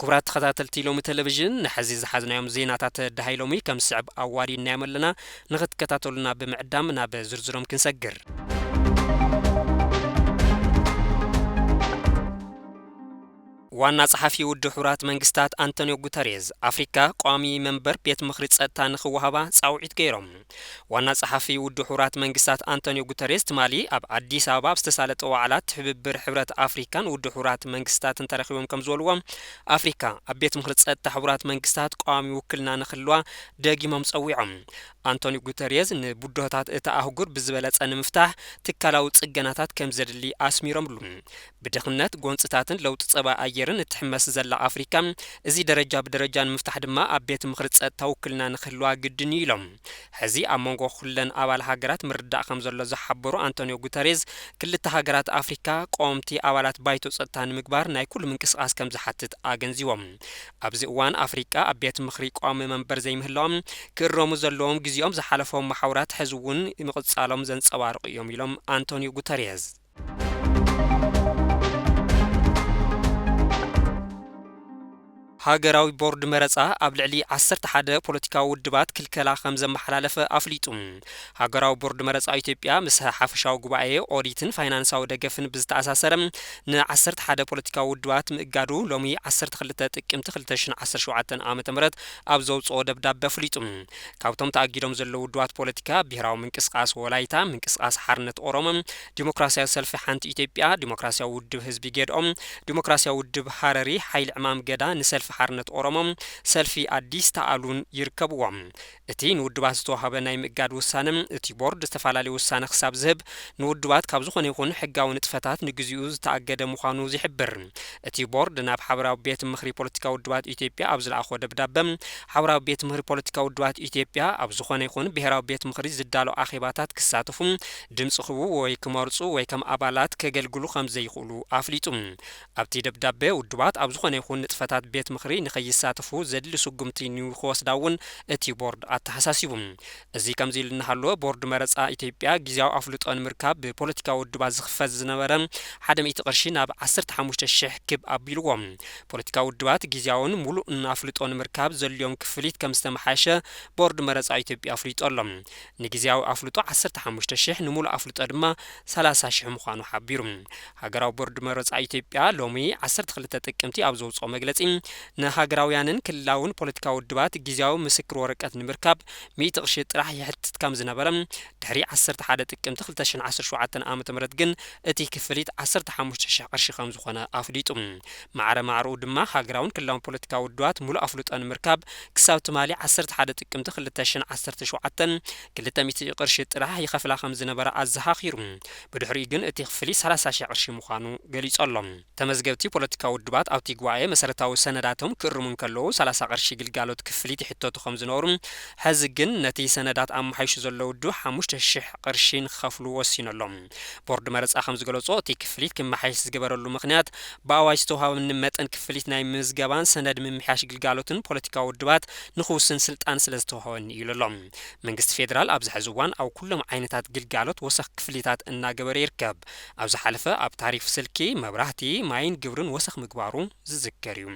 ክቡራት ተኸታተልቲ ሎሚ ቴሌቪዥን፣ ንሐዚ ዝሓዝናዮም ዜናታት ደሃይ ሎሚ ከም ዝስዕብ ኣዋዲድናዮም ኣለና። ንኽትከታተሉና ብምዕዳም ናብ ዝርዝሮም ክንሰግር። ዋና ጸሓፊ ውድብ ሕቡራት መንግስታት ኣንቶኒዮ ጉተሬዝ፣ ኣፍሪካ ቋሚ መንበር ቤት ምኽሪ ጸጥታ ንኽወሃባ ጻውዒት ገይሮም። ዋና ጸሓፊ ውድብ ሕቡራት መንግስታት ኣንቶኒዮ ጉተሬዝ ትማሊ ኣብ ኣዲስ ኣበባ ኣብ ዝተሳለጠ ዋዕላ ትሕብብር ሕብረት ኣፍሪካን ውድብ ሕቡራት መንግስታትን ተረኺቦም ከም ዝበልዎ፣ ኣፍሪካ ኣብ ቤት ምኽሪ ጸጥታ ሕቡራት መንግስታት ቋሚ ውክልና ንክህልዋ ደጊሞም ጸዊዖም። ኣንቶኒዮ ጉተሬዝ ንብድሆታት እታ ኣህጉር ብዝበለጸ ንምፍታሕ ትካላዊ ጽገናታት ከም ዘድሊ ኣስሚሮምሉ። ብድኽነት፣ ጎንጽታትን ለውጢ ጸባይ ኣየርን እትሕመስ ዘላ ኣፍሪካ፣ እዚ ደረጃ ብደረጃ ንምፍታሕ ድማ ኣብ ቤት ምኽሪ ጸጥታ ውክልና ንክህልዋ ግድን እዩ ኢሎም። ሕዚ ኣብ መንጎ ኩለን ኣባል ሃገራት ምርዳእ ከም ዘሎ ዝሓበሩ ኣንቶኒዮ ጉተሬዝ፣ ክልተ ሃገራት ኣፍሪካ ቀወምቲ ኣባላት ባይቶ ጸጥታ ንምግባር ናይ ኩሉ ምንቅስቓስ ከም ዝሓትት ኣገንዚቦም። ኣብዚ እዋን ኣፍሪቃ ኣብ ቤት ምኽሪ ቋሚ መንበር ዘይምህላዎም ክእረሙ ዘለዎም ግዜኦም ዝሓለፎም መሓውራት ሕዚ እውን ምቕጻሎም ዘንጸባርቑ እዮም ኢሎም ኣንቶኒዮ ጉተሬዝ። ሃገራዊ ቦርድ መረጻ ኣብ ልዕሊ ዓሰርተ ሓደ ፖለቲካዊ ውድባት ክልከላ ከም ዘመሓላለፈ ኣፍሊጡ። ሃገራዊ ቦርድ መረጻ ኢትዮጵያ ምስ ሓፈሻዊ ጉባኤ ኦዲትን ፋይናንሳዊ ደገፍን ብዝተኣሳሰረ ን ዓሰርተ ሓደ ፖለቲካዊ ውድባት ምእጋዱ ሎሚ ዓሰርተ ክልተ ጥቅምቲ ክልተ ሽሕን ዓሰርተ ሸውዓተን ዓመተ ምህረት ኣብ ዘውጽኦ ደብዳበ ኣፍሊጡ። ካብቶም ተኣጊዶም ዘለዉ ውድባት ፖለቲካ ብሄራዊ ምንቅስቃስ ወላይታ፣ ምንቅስቃስ ሓርነት ኦሮሞ፣ ዲሞክራሲያዊ ሰልፊ ሓንቲ ኢትዮጵያ፣ ዲሞክራሲያዊ ውድብ ህዝቢ ጌድኦ፣ ዲሞክራሲያዊ ውድብ ሃረሪ፣ ሓይሊ ዕማም ገዳ፣ ንሰልፊ ሓርነት ኦሮሞ፣ ሰልፊ ኣዲስ ተኣሉን ይርከብዎም። እቲ ንውድባት ዝተዋህበ ናይ ምእጋድ ውሳነ፣ እቲ ቦርድ ዝተፈላለዩ ውሳነ ክሳብ ዝህብ ንውድባት ካብ ዝኾነ ይኹን ሕጋዊ ንጥፈታት ንግዚኡ ዝተኣገደ ምዃኑ ዝሕብር። እቲ ቦርድ ናብ ሓበራዊ ቤት ምኽሪ ፖለቲካዊ ውድባት ኢትዮጵያ ኣብ ዝለኣኾ ደብዳበ፣ ሓበራዊ ቤት ምኽሪ ፖለቲካዊ ውድባት ኢትዮጵያ ኣብ ዝኾነ ይኹን ብሄራዊ ቤት ምኽሪ ዝዳሎ ኣኼባታት ክሳተፉ፣ ድምፂ ክህቡ ወይ ክመርፁ ወይ ከም ኣባላት ከገልግሉ ከም ዘይኽእሉ ኣፍሊጡ። ኣብቲ ደብዳበ፣ ውድባት ኣብ ዝኾነ ይኹን ንጥፈታት ቤት ምኽሪ ንኸይሳተፉ ዘድሊ ስጉምቲ ንክወስዳ እውን እቲ ቦርድ ኣተሓሳሲቡ። እዚ ከምዚ ኢሉ እናሃለወ፣ ቦርድ መረጻ ኢትዮጵያ ግዜያዊ ኣፍልጦ ንምርካብ ብፖለቲካዊ ውድባት ዝኽፈል ዝነበረ ሓደ ሚእቲ ቅርሺ ናብ ዓሰርተ ሓሙሽተ ሽሕ ክብ ኣቢልዎ። ፖለቲካዊ ውድባት ግዜያውን ሙሉእን ኣፍልጦ ንምርካብ ዘድልዮም ክፍሊት ከም ዝተመሓየሸ ቦርድ መረጻ ኢትዮጵያ ኣፍሊጡ ኣሎ። ንግዜያዊ ኣፍልጦ ዓሰርተ ሓሙሽተ ሽሕ፣ ንሙሉእ ኣፍልጦ ድማ ሰላሳ ሽሕ ምዃኑ ሓቢሩ። ሃገራዊ ቦርድ መረጻ ኢትዮጵያ ሎሚ ዓሰርተ ክልተ ጥቅምቲ ኣብ ዘውጽኦ መግለጺ፣ ንሃገራውያንን ክልላውን ፖለቲካዊ ውድባት ግዜያዊ ምስክር ወረቀት ንምርካብ ሚእቲ ቅርሺ ጥራሕ ይሕትት ከም ዝነበረ፣ ድሕሪ ዓሰርተ ሓደ ጥቅምቲ ክልተ ሽሕን ዓሰርተ ሸውዓተን ዓመተ ምህረት ግን እቲ ክፍሊት ዓሰርተ ሓሙሽተ ሽሕ ቅርሺ ከም ዝኾነ ኣፍሊጡ። ማዕረ ማዕረኡ ድማ ሃገራውን ክልላውን ፖለቲካዊ ውድባት ሙሉእ ኣፍልጦ ንምርካብ ክሳብ ትማሊ ዓሰርተ ሓደ ጥቅምቲ ክልተ ሽሕን ዓሰርተ ሸውዓተን ክልተ ሚእቲ ቅርሺ ጥራሕ ይኸፍላ ከም ዝነበራ ኣዘኻኺሩ። ብድሕሪኡ ግን እቲ ክፍሊት ሰላሳ ሽሕ ቅርሺ ምዃኑ ገሊጹ ኣሎ። ተመዝገብቲ ፖለቲካዊ ውድባት ኣብቲ ጉባኤ መሰረታዊ ሰነዳቶም ክእርሙ እንከለዉ ሰላሳ ቅርሺ ግልጋሎት ክፍሊት ይሕተቱ ከም ዝነበሩ፣ ሕዚ ግን ነቲ ሰነዳት ኣመሓይሹ ዘሎ ውድብ ሓሙሽተ ሽሕ ቅርሺ ንክኸፍሉ ወሲኑ ኣሎ። ቦርድ መረጻ ከም ዝገለጾ፣ እቲ ክፍሊት ክመሓየሽ ዝገበረሉ ምኽንያት ብኣዋጅ ዝተውሃበኒ መጠን ክፍሊት ናይ ምዝገባን ሰነድ ምምሕያሽ ግልጋሎትን ፖለቲካዊ ውድባት ንክውስን ስልጣን ስለ ዝተውሃበኒ እዩ ኢሉ ኣሎ። መንግስቲ ፌደራል ኣብዚ ሕዚ እዋን ኣብ ኩሎም ዓይነታት ግልጋሎት ወሰኽ ክፍሊታት እናገበረ ይርከብ። ኣብ ዝሓለፈ ኣብ ታሪፍ ስልኪ፣ መብራህቲ፣ ማይን ግብርን ወሰኽ ምግባሩ ዝዝከር እዩ።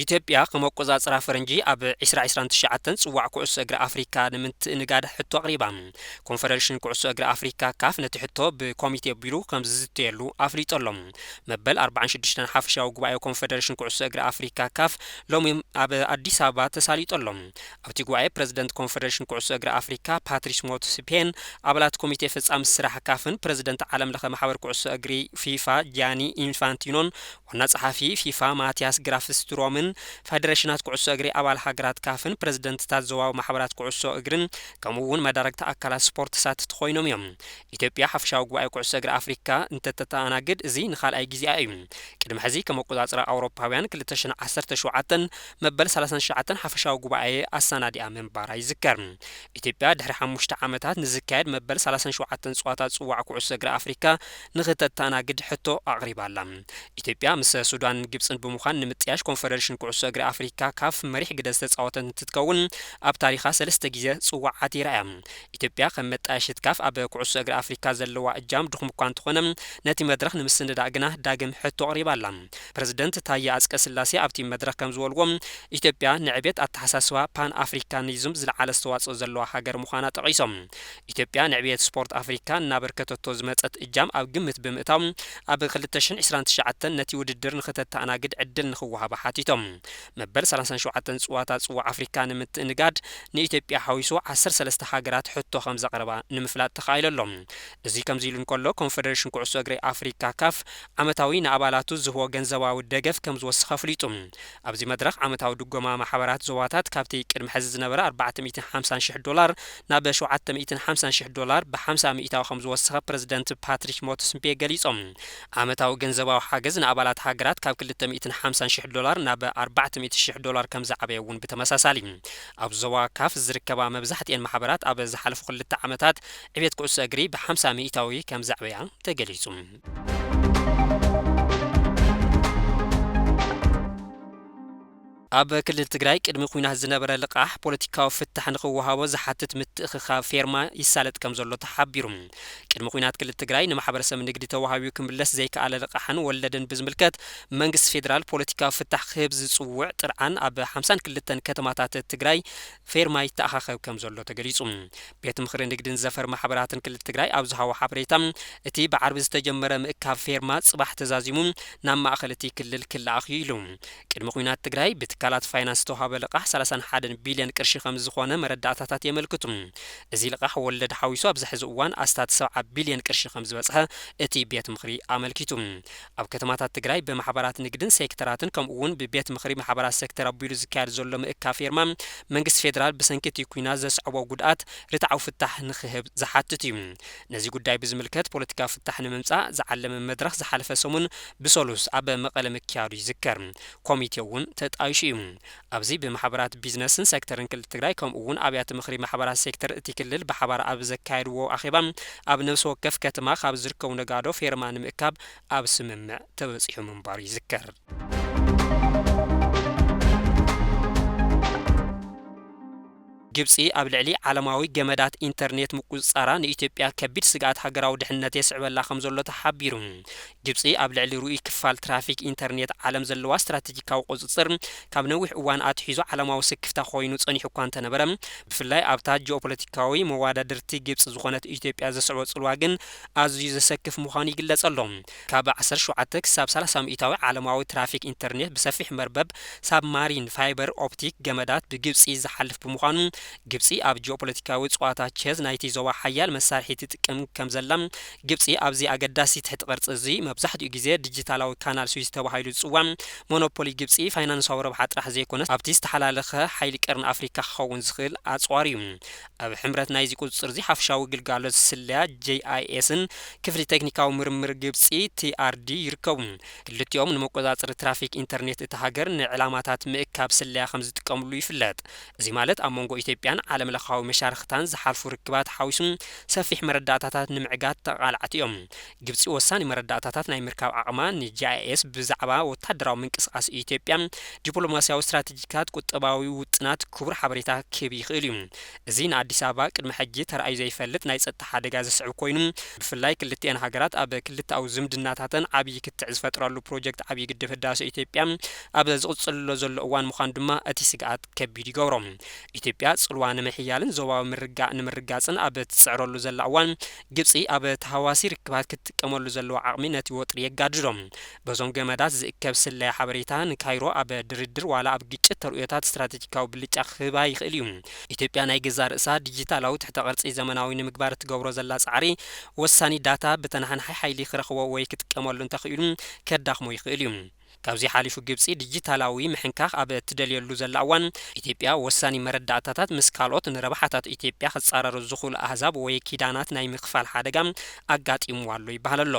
ኢትዮጵያ ከም ኣቆጻጽራ ፈረንጂ ኣብ ዕስራ ዕስራን ትሽዓተን ጽዋዕ ኩዕሶ እግሪ ኣፍሪካ ንምትእንጋድ ሕቶ ኣቕሪባ። ኮንፈደሬሽን ኩዕሶ እግሪ ኣፍሪካ፣ ካፍ፣ ነቲ ሕቶ ብኮሚቴ ኣቢሉ ከም ዝዝተየሉ ኣፍሊጡ ኣሎ። መበል ኣርባዓን ሽዱሽተን ሓፈሻዊ ጉባኤ ኮንፈደሬሽን ኩዕሶ እግሪ ኣፍሪካ፣ ካፍ፣ ሎሚ ኣብ ኣዲስ ኣበባ ተሳሊጡ ኣሎ። ኣብቲ ጉባኤ ፕረዚደንት ኮንፈደሬሽን ኩዕሶ እግሪ ኣፍሪካ ፓትሪስ ሞትሲፔን፣ ኣባላት ኮሚቴ ፈጻሚ ስራሕ ካፍን ፕረዚደንት ዓለም ለኸ ማሕበር ኩዕሶ እግሪ ፊፋ ጃኒ ኢንፋንቲኖን ዋና ጸሓፊ ፊፋ ማቲያስ ግራፍስትሮምን ፌደሬሽናት ኩዕሶ እግሪ ኣባል ሃገራት ካፍን ፕረዚደንትታት ዞባዊ ማሕበራት ኩዕሶ እግርን ከምኡ እውን መዳረግቲ ኣካላት ስፖርት ተሳተፍቲ ኮይኖም እዮም። ኢትዮጵያ ሓፈሻዊ ጉባኤ ኩዕሶ እግሪ ኣፍሪካ እንተተኣናግድ እዚ ንኻልኣይ ግዜኣ እዩ። ቅድሚ ሕዚ ከም ኣቆጻጽራ ኣውሮፓውያን ክልተ ሽሕን ዓሰርተ ሸውዓተን መበል ሰላሳን ትሽዓተን ሓፈሻዊ ጉባኤ ኣሰናዲኣ ምንባራ ይዝከር። ኢትዮጵያ ድሕሪ ሓሙሽተ ዓመታት ንዝካየድ መበል ሰላሳን ሸውዓተን ጸዋታ ጽዋዕ ኩዕሶ እግሪ ኣፍሪካ ንኽተተኣናግድ ሕቶ ኣቕሪባ ኣላ። ኢትዮጵያ ምስ ሱዳንን ግብጽን ብምዃን ንምጥያሽ ኮንፈደሬሽን ኩዕሶ እግሪ ኣፍሪካ፣ ካፍ፣ መሪሕ ግደ ዝተጻወተት እንትትከውን፣ ኣብ ታሪኻ ሰለስተ ግዜ ጽዋዓት ይረኣያ። ኢትዮጵያ ከም መጣየሽት ካፍ ኣብ ኩዕሶ እግሪ ኣፍሪካ ዘለዋ እጃም ድኹም እኳ እንተኾነ፣ ነቲ መድረኽ ንምስንዳእ ግና ዳግም ሕቶ ኣቕሪባ ኣላ። ፕረዚደንት ታየ ኣጽቀ ስላሴ ኣብቲ መድረኽ ከም ዝበልዎ፣ ኢትዮጵያ ንዕቤት ኣተሓሳስባ ፓን ኣፍሪካኒዝም ዝለዓለ ኣስተዋጽኦ ዘለዋ ሃገር ምዃና ጠቒሶም። ኢትዮጵያ ንዕብየት ስፖርት ኣፍሪካ እናበርከተቶ ዝመጸት እጃም ኣብ ግምት ብምእታው፣ ኣብ ክልተ ሽሕን ዕስራን ትሽዓተን ነቲ ውድድር ንኽተተኣናግድ ዕድል ንኽወሃባ ሓቲቶም። መበል ሰላሳን ሸውዓተን ጽዋታ ጽዋዕ ኣፍሪካ ንምትእንጋድ ንኢትዮጵያ ሓዊሱ ዓሰርተ ሰለስተ ሃገራት ሕቶ ከም ዘቕረባ ንምፍላጥ ተኻኢሉ ኣሎ። እዚ ከምዚ ኢሉ እንከሎ፣ ኮንፈደሬሽን ኩዕሶ እግሪ ኣፍሪካ፣ ካፍ፣ ዓመታዊ ንኣባላቱ ዝህቦ ገንዘባዊ ደገፍ ከም ዝወሰኸ ኣፍሊጡ። ኣብዚ መድረኽ ዓመታዊ ድጎማ ማሕበራት ዞባታት ካብቲ ቅድሚ ሕዚ ዝነበረ ኣርባዕተ ሚእትን ሓምሳን ሽሕ ዶላር ናብ ሸውዓተ ሚእትን ሓምሳን ሽሕ ዶላር ብሓምሳ ሚእታዊ ከም ዝወሰኸ ፕረዚደንት ፓትሪክ ሞትስምቤ ገሊጾም። ዓመታዊ ገንዘባዊ ሓገዝ ንኣባላት ሃገራት ካብ ክልተ ሚእትን ሓምሳን ሽሕ ዶላር ናብ ኣርባዕተ ሚእቲ ሽሕ ዶላር ከም ዝዓበየ እውን ብተመሳሳሊ፣ ኣብ ዞባ ካፍ ዝርከባ መብዛሕትኤን ማሕበራት ኣብ ዝሓለፉ ክልተ ዓመታት ዕቤት ኩዕሶ እግሪ ብሓምሳ ሚእታዊ ከም ዘዕበያ ተገሊጹ። ኣብ ክልል ትግራይ ቅድሚ ኲናት ዝነበረ ልቓሕ ፖለቲካዊ ፍታሕ ንኽወሃቦ ዝሓትት ምትእኽኻብ ፌርማ ይሳለጥ ከም ዘሎ ተሓቢሩ። ቅድሚ ኲናት ክልል ትግራይ ንማሕበረሰብ ንግዲ ተዋሂቡ ክምለስ ዘይከኣለ ልቓሕን ወለድን ብዝምልከት መንግስቲ ፌዴራል ፖለቲካዊ ፍታሕ ክህብ ዝጽውዕ ጥርዓን ኣብ ሓምሳን ክልተን ከተማታት ትግራይ ፌርማ ይተኣኻኸብ ከም ዘሎ ተገሊጹ። ቤት ምኽሪ ንግድን ዘፈር ማሕበራትን ክልል ትግራይ ኣብ ዝሃቦ ሓበሬታ፣ እቲ ብዓርቢ ዝተጀመረ ምእካብ ፌርማ ጽባሕ ተዛዚሙ ናብ ማእኸል እቲ ክልል ክለኣኽ እዩ ኢሉ። ቅድሚ ኲናት ትግራይ ብትካላት ፋይናንስ ዝተዋሃበ ልቓሕ ሰላሳን ሓደን ቢልዮን ቅርሺ ከም ዝኾነ መረዳእታታት የመልክቱ። እዚ ልቓሕ ወለድ ሓዊሱ ኣብዚ ሕዚ እዋን ኣስታት ሰብዓ ቢልዮን ቅርሺ ከም ዝበጽሐ እቲ ቤት ምኽሪ ኣመልኪቱ። ኣብ ከተማታት ትግራይ ብማሕበራት ንግድን ሴክተራትን ከምኡ እውን ብቤት ምኽሪ ማሕበራት ሴክተር ኣቢሉ ዝካየድ ዘሎ ምእካብ ፌርማ መንግስቲ ፌዴራል ብሰንኪ እቲ ኲናት ዘስዐቦ ጉድኣት ርትዓዊ ፍታሕ ንኽህብ ዝሓትት እዩ። ነዚ ጉዳይ ብዝምልከት ፖለቲካዊ ፍታሕ ንምምጻእ ዝዓለመ መድረኽ ዝሓለፈ ሰሙን ብሰሉስ ኣብ መቐለ ምክያዱ ይዝከር። ኮሚቴ እውን ተጣይሹ እዩ። ኣብዚ ብማሕበራት ቢዝነስን ሴክተርን ክልል ትግራይ ከምኡ እውን ኣብያተ ምኽሪ ማሕበራት ሴክተር እቲ ክልል ብሓባር ኣብ ዘካየድዎ ኣኼባ ኣብ ነብሲ ወከፍ ከተማ ካብ ዝርከቡ ነጋዶ ፌርማ ንምእካብ ኣብ ስምምዕ ተበጺሑ ምንባሩ ይዝከር። ግብጺ ኣብ ልዕሊ ዓለማዊ ገመዳት ኢንተርኔት ምቁጽጻራ ንኢትዮጵያ ከቢድ ስግኣት ሃገራዊ ድሕነት የስዕበላ ከም ዘሎ ተሓቢሩ። ግብጺ ኣብ ልዕሊ ርኡይ ክፋል ትራፊክ ኢንተርኔት ዓለም ዘለዋ ስትራቴጂካዊ ቁጽጽር ካብ ነዊሕ እዋን ኣትሒዙ ዓለማዊ ስክፍታ ኮይኑ ጸኒሑ እኳ እንተነበረ፣ ብፍላይ ኣብታ ጂኦፖለቲካዊ መወዳድርቲ ግብጺ ዝኾነት ኢትዮጵያ ዘስዕቦ ጽልዋ ግን ኣዝዩ ዘሰክፍ ምዃኑ ይግለጽ ኣሎ። ካብ ዓሰርተ ሸውዓተ ክሳብ ሰላሳ ሚእታዊ ዓለማዊ ትራፊክ ኢንተርኔት ብሰፊሕ መርበብ ሳብማሪን ፋይበር ኦፕቲክ ገመዳት ብግብጺ ዝሓልፍ ብምዃኑ፣ ግብጺ ኣብ ጂኦፖለቲካዊ ጸዋታ ቸዝ ናይቲ ዞባ ሓያል መሳርሒ ትጥቀም ከም ዘላ፣ ግብጺ ኣብዚ ኣገዳሲ ትሕቲ ቅርጺ እዚ፣ መብዛሕትኡ ግዜ ዲጂታላዊ ካናል ስዊዝ ተባሂሉ ዝጽዋዕ ሞኖፖሊ ግብጺ፣ ፋይናንሳዊ ረብሓ ጥራሕ ዘይኮነስ ኣብቲ ዝተሓላለኸ ሓይሊ ቀርኒ ኣፍሪካ ክኸውን ዝኽእል ኣጽዋር እዩ። ኣብ ሕምረት ናይዚ ቁጽጽር እዚ ሓፈሻዊ ግልጋሎት ስለያ ጄ ኣይ ኤስን ክፍሊ ቴክኒካዊ ምርምር ግብጺ ቲ ኣር ዲ ይርከቡ። ክልቲኦም ንመቆጻጸሪ ትራፊክ ኢንተርኔት እታ ሃገር ንዕላማታት ምእካብ ስለያ ከም ዝጥቀምሉ ይፍለጥ። እዚ ማለት ኣብ መንጎ ኢትዮጵያን ዓለም ለኻዊ መሻርኽታን ዝሓልፉ ርክባት ሓዊሱ ሰፊሕ መረዳእታታት ንምዕጋት ተቓላዕቲ እዮም። ግብጺ ወሳኒ መረዳእታታት ናይ ምርካብ ዓቕማ ን ጂ ኣይ ኤስ ብዛዕባ ወታደራዊ ምንቅስቓስ ኢትዮጵያ፣ ዲፕሎማስያዊ ስትራቴጂካት፣ ቁጠባዊ ውጥናት ክቡር ሓበሬታ ክህብ ይኽእል እዩ። እዚ ንኣዲስ ኣበባ ቅድሚ ሕጂ ተራእዩ ዘይፈልጥ ናይ ጸጥታ ሓደጋ ዘስዕብ ኮይኑ፣ ብፍላይ ክልቲኤን ሃገራት ኣብ ክልተኣዊ ዝምድናታተን ዓብዪ ክትዕ ዝፈጥራሉ ፕሮጀክት ዓብዪ ግድብ ህዳሰ ኢትዮጵያ ኣብ ዝቕጽልሎ ዘሎ እዋን ምዃኑ ድማ እቲ ስግኣት ከቢድ ይገብሮ። ኢትዮጵያ ጽልዋ ንምሕያልን ዞባዊ ምርግጋእ ንምርጋጽን ኣብ ትጽዕረሉ ዘላ እዋን፣ ግብጺ ኣብ ተሃዋሲ ርክባት ክትጥቀመሉ ዘለዋ ዓቕሚ ነቲ ወጥሪ የጋድዶ። በዞም ገመዳት ዝእከብ ስለያ ሓበሬታ ንካይሮ ኣብ ድርድር ዋላ ኣብ ግጭት ተርእዮታት ስትራቴጂካዊ ብልጫ ክህባ ይኽእል እዩ። ኢትዮጵያ ናይ ገዛእ ርእሳ ዲጂታላዊ ትሕተ ቅርጺ ዘመናዊ ንምግባር እትገብሮ ዘላ ጻዕሪ፣ ወሳኒ ዳታ ብተነሓናሒ ሓይሊ ክረኽቦ ወይ ክጥቀመሉ እንተኽኢሉ ከዳኽሞ ይኽእል እዩ። ካብዚ ሓሊፉ ግብጺ ዲጂታላዊ ምሕንካኽ ኣብ እትደልየሉ ዘላ እዋን፣ ኢትዮጵያ ወሳኒ መረዳእታታት ምስ ካልኦት ንረብሓታት ኢትዮጵያ ክጻረሩ ዝኽእሉ ኣህዛብ ወይ ኪዳናት ናይ ምክፋል ሓደጋ ኣጋጢምዋ ኣሎ ይበሃል ኣሎ።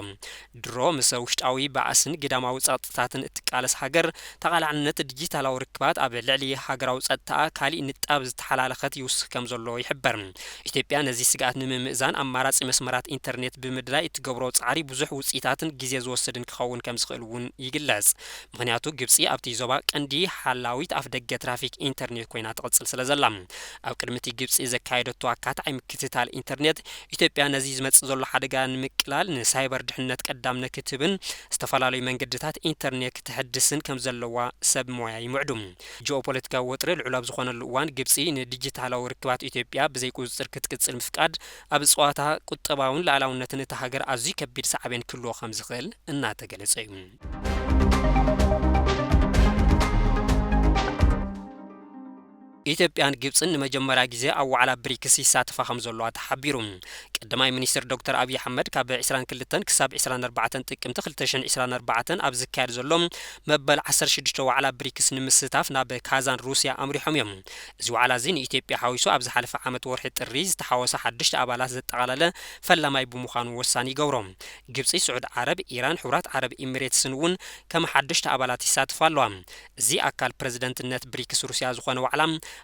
ድሮ ምስ ውሽጣዊ ባእስን ግዳማዊ ጸቕጥታትን እትቃለስ ሃገር፣ ተቓላዕነት ዲጂታላዊ ርክባት ኣብ ልዕሊ ሃገራዊ ጸጥታኣ ካሊእ ንጣብ ዝተሓላለኸት ይውስኽ ከም ዘሎ ይሕበር። ኢትዮጵያ ነዚ ስግኣት ንምምእዛን ኣማራጺ መስመራት ኢንተርኔት ብምድላይ እትገብሮ ጻዕሪ ብዙሕ ውጽኢታትን ግዜ ዝወስድን ክኸውን ከም ዝኽእል እውን ይግለጽ። ምኽንያቱ ግብጺ ኣብቲ ዞባ ቀንዲ ሓላዊት ኣፍ ደገ ትራፊክ ኢንተርኔት ኮይና ትቕጽል ስለ ዘላ። ኣብ ቅድሚ እቲ ግብጺ ዘካየደቶ ኣካታዒ ምክትታል ኢንተርኔት፣ ኢትዮጵያ ነዚ ዝመጽእ ዘሎ ሓደጋ ንምቅላል ንሳይበር ድሕነት ቀዳምነት ክትህብን ዝተፈላለዩ መንገድታት ኢንተርኔት ክትሕድስን ከም ዘለዋ ሰብ ሞያ ይምዕዱ። ጂኦፖለቲካዊ ወጥሪ ልዑል ኣብ ዝኾነሉ እዋን፣ ግብጺ ንዲጂታላዊ ርክባት ኢትዮጵያ ብዘይ ቁጽጽር ክትቅጽል ምፍቃድ፣ ኣብ ጸዋታ ቁጠባውን ሉዓላውነትን እታ ሃገር ኣዝዩ ከቢድ ሳዕቤን ክህልዎ ከም ዝኽእል እናተገለጸ እዩ። ኢትዮጵያን ግብጽን ንመጀመርያ ግዜ ኣብ ዋዕላ ብሪክስ ይሳተፋ ከም ዘለዋ ተሓቢሩ። ቀዳማይ ሚኒስትር ዶክተር ኣብይ ኣሕመድ ካብ ዕስራን ክልተን ክሳብ ዕስራን ኣርባዕተን ጥቅምቲ ክልተ ሽሕን ዕስራን ኣርባዕተን ኣብ ዝካየድ ዘሎ መበል ዓሰርተ ሽዱሽተ ዋዕላ ብሪክስ ንምስታፍ ናብ ካዛን ሩስያ ኣምሪሖም እዮም። እዚ ዋዕላ እዚ ንኢትዮጵያ ሓዊሱ ኣብ ዝሓለፈ ዓመት ወርሒ ጥሪ ዝተሓወሰ ሓደሽቲ ኣባላት ዘጠቓለለ ፈላማይ ብምዃኑ ወሳኒ ይገብሮ። ግብጺ፣ ስዑድ ዓረብ፣ ኢራን፣ ሕቡራት ዓረብ ኢሚሬትስን እውን ከም ሓደሽቲ ኣባላት ይሳተፋ ኣለዋ። እዚ ኣካል ፕረዚደንትነት ብሪክስ ሩስያ ዝኾነ ዋዕላ፣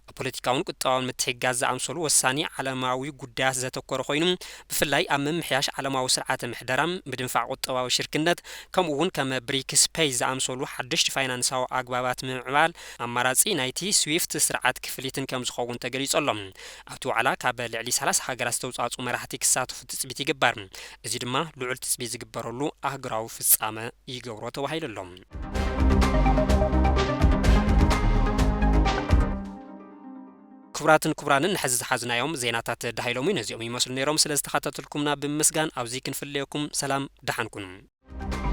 ኣብ ፖለቲካውን ቁጠባውን ምትሕግጋዝ ዝኣምሰሉ ወሳኒ ዓለማዊ ጉዳያት ዘተኮረ ኮይኑ፣ ብፍላይ ኣብ ምምሕያሽ ዓለማዊ ስርዓተ ምሕደራ፣ ምድንፋዕ ቁጠባዊ ሽርክነት፣ ከምኡ እውን ከም ብሪክስ ፔይ ዝኣምሰሉ ሓደሽቲ ፋይናንሳዊ ኣግባባት ምምዕባል ኣማራጺ ናይቲ ስዊፍት ስርዓት ክፍሊትን ከም ዝኸውን ተገሊጹ ኣሎ። ኣብቲ ዋዕላ ካብ ልዕሊ ሰላሳ ሃገራት ዝተውጻእጹ መራሕቲ ክሳተፉ ትጽቢት ይግበር። እዚ ድማ ልዑል ትጽቢት ዝግበረሉ ኣህጉራዊ ፍጻመ ይገብሮ ተባሂሉ ኣሎ። ክቡራትን ክቡራንን፣ ንሕዚ ዝሓዝናዮም ዜናታት ደሃይሎም እዩ። ነዚኦም ይመስሉ ነይሮም። ስለ ዝተኸታተልኩምና ብምስጋን ኣብዚ ክንፍለየኩም። ሰላም፣ ደሓን ኩኑ።